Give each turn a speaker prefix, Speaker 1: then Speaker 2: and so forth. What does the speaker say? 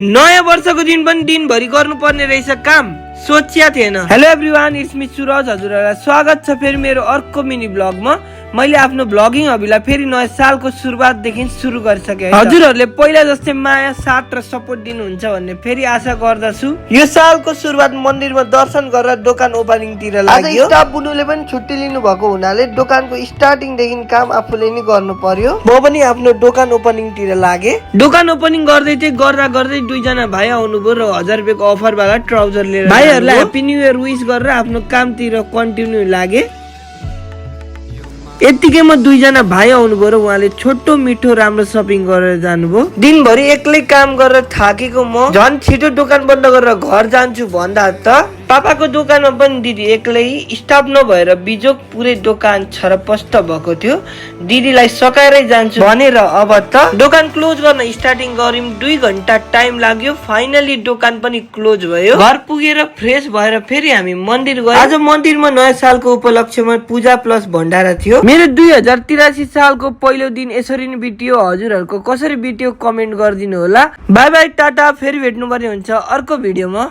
Speaker 1: नयाँ वर्षको दिन पनि दिनभरि गर्नुपर्ने रहेछ काम, सोचिया थिएन। Hello everyone, it's me Suraj. हजुरहरूलाई स्वागत छ फेरि मेरो अर्को मिनी ब्लगमा। मैले आफ्नो ब्लगिङ हबीलाई फेरि नयाँ सालको सुरुवातदेखि सुरु गरिसकेँ। हजुरहरूले पहिला जस्तै माया, साथ र सपोर्ट दिनुहुन्छ भन्ने फेरि आशा गर्दछु। यो सालको सुरुवात मन्दिरमा दर्शन गरेर दोकान ओपनिङतिर लाग्यो। स्टाफ बुनुले पनि छुट्टी लिनु भएको हुनाले दोकानको स्टार्टिङदेखि काम आफूले नै गर्नु पर्यो। म पनि आफ्नो दोकान ओपनिङतिर लागे। दोकान ओपनिङ गर्दै थिएँ, गर्दै दुईजना भाइ आउनुभयो र 1000 रुपियाँको अफर वाला ट्राउजर लिएर भाइहरूलाई ह्याप्पी न्यू इयर विश गरेर आफ्नो कामतिर कन्टिन्यू लागे। यतिकैमा दुईजना भाइ आउनुभयो र उहाँले छोटो मिठो राम्रो सपिङ गरेर जानुभयो। दिनभरि एक्लै काम गरेर थाकेको म झन् छिटो दोकान बन्द गरेर घर जान्छु भन्दा त पापाको दोकानमा पनि दिदी एक्लै, स्टाफ नभएर बिजोक पुरै दोकान छरपष्ट भएको थियो। दिदीलाई सकाएरै जान्छु भनेर अब त दोकान क्लोज गर्न स्टार्टिङ गर्यौं। 2 घण्टा टाइम लाग्यो। फाइनली दोकान पनि क्लोज भयो। घर पुगेर फ्रेश भएर फेरि हामी मन्दिर गयौं। आज मन्दिरमा नयाँ सालको उपलक्ष्यमा पूजा प्लस भण्डारा थियो। मेरो 2083 सालको पहिलो दिन यसरी नै बित्यो। हजुरहरूको कसरी बित्यो कमेन्ट गरिदिनु होला। By by, Tata. फेरि भेट्नु पर्ने हुन्छ अर्को भिडियोमा।